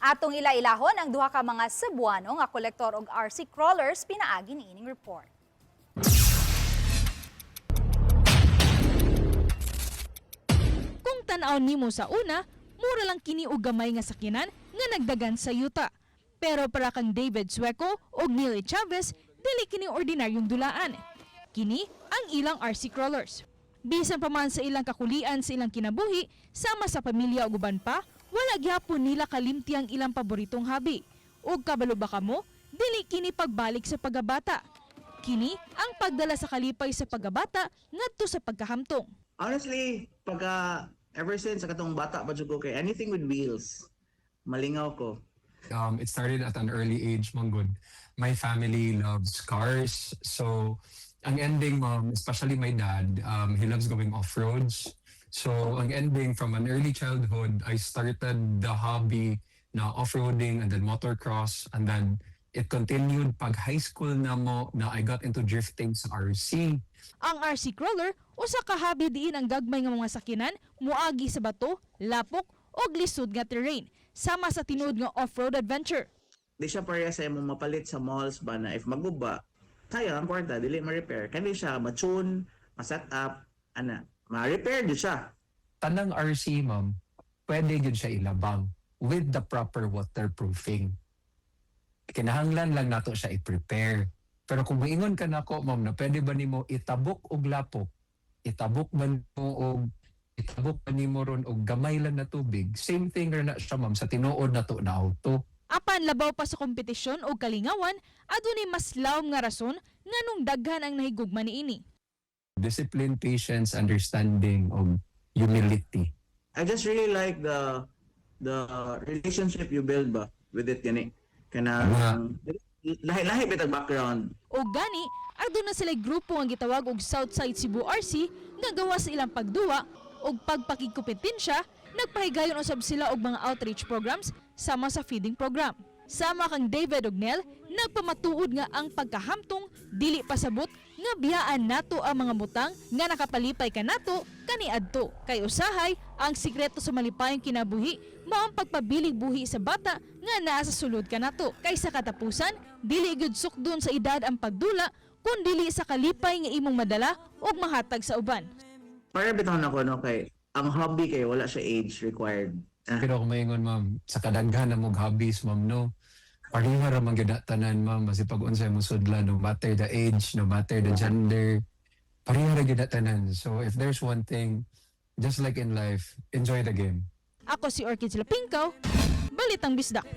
Atong ila-ilahon ang duha ka mga Cebuano nga kolektor og RC crawlers pinaagi niining report. Kung tan-aw nimo sa una, mura lang kini og gamay nga sakyanan nga nagdagan sa yuta. Pero para kang David Sueco ug Neil Chavez, dili kini ordinaryong dulaan. Kini ang ilang RC crawlers. Bisan pa man sa ilang kakulian sa ilang kinabuhi, sama sa pamilya ug uban pa, wala gyapon nila kalimti ang ilang paboritong habi. Ug kabalo ba kamo, dili kini pagbalik sa pagabata. Kini ang pagdala sa kalipay sa pagabata ngadto sa pagkahamtong. Honestly, pagka ever since sa katong bata pa jud ko kay anything with wheels, malingaw ko. It started at an early age, man gud. My family loves cars. So, ang ending, mom, especially my dad, he loves going off-roads. So, ang ending from an early childhood, I started the hobby na off-roading and then motocross. And then it continued pag high school na mo na I got into drifting sa RC. Ang RC crawler usa ka habi diin ang gagmay nga mga sakyanan moagi sa bato, lapok o lisod nga terrain sama sa tinuod nga off-road adventure. Di siya pareha sa imong mapalit sa malls ba na if maguba, sayang ang kwarta, dili ma-repair. Kani siya ma-tune, ma-set up, ana, ma-repair jud siya. Tanang RC, ma'am, pwede yun siya ilabang with the proper waterproofing. Kinahanglan lang nato siya i-prepare. Pero kung moingon ka nako, ma'am, na pwede ba nimo itabok og lapok, itabok ba nimo ron og gamay lang na tubig, same thing ra na siya, ma'am, sa tinuod nato na auto. Apan labaw pa sa kompetisyon o kalingawan, adunay mas lawom nga rason nganong daghan ang nahigugma niini. Discipline, patience, understanding, og humility. I just really like the relationship you build ba with it gani. Kanang lahi-lahi bitag background. O gani, aduna sila grupo ang gitawag og Southside Cebu RC nga gawa sa ilang pagduwa og pagpakigkompetensya, nagpahigayon usab sila og mga outreach programs sama sa feeding program. Sama kang David ug Nel, nagpamatuod nga ang pagkahamtong dili pasabot nga biyaan nato ang mga butang nga nakapalipay kanato kaniadto. Kay usahay, ang sikreto sa malipayong kinabuhi mao ang pagpabiling buhi sa bata nga naa sa sulod kanato. Kay sa katapusan, dili gyud sukdon sa edad ang pagdula kun dili sa kalipay nga imong madala ug mahatag sa uban. Para bitaw nako no kay ang hobby kay wala siya age required. Ah. Pero kung maingon, ma'am, sa kadaghan na mong hobbies, ma'am, no, pareha ra man gyud na tanan, ma'am, basi pag unsay mo sudlan, no matter the age, no matter the gender, pareha ra gyud na tanan. So if there's one thing, just like in life, enjoy the game. Ako si Orchids Lapingkaw, Balitang Bisdak.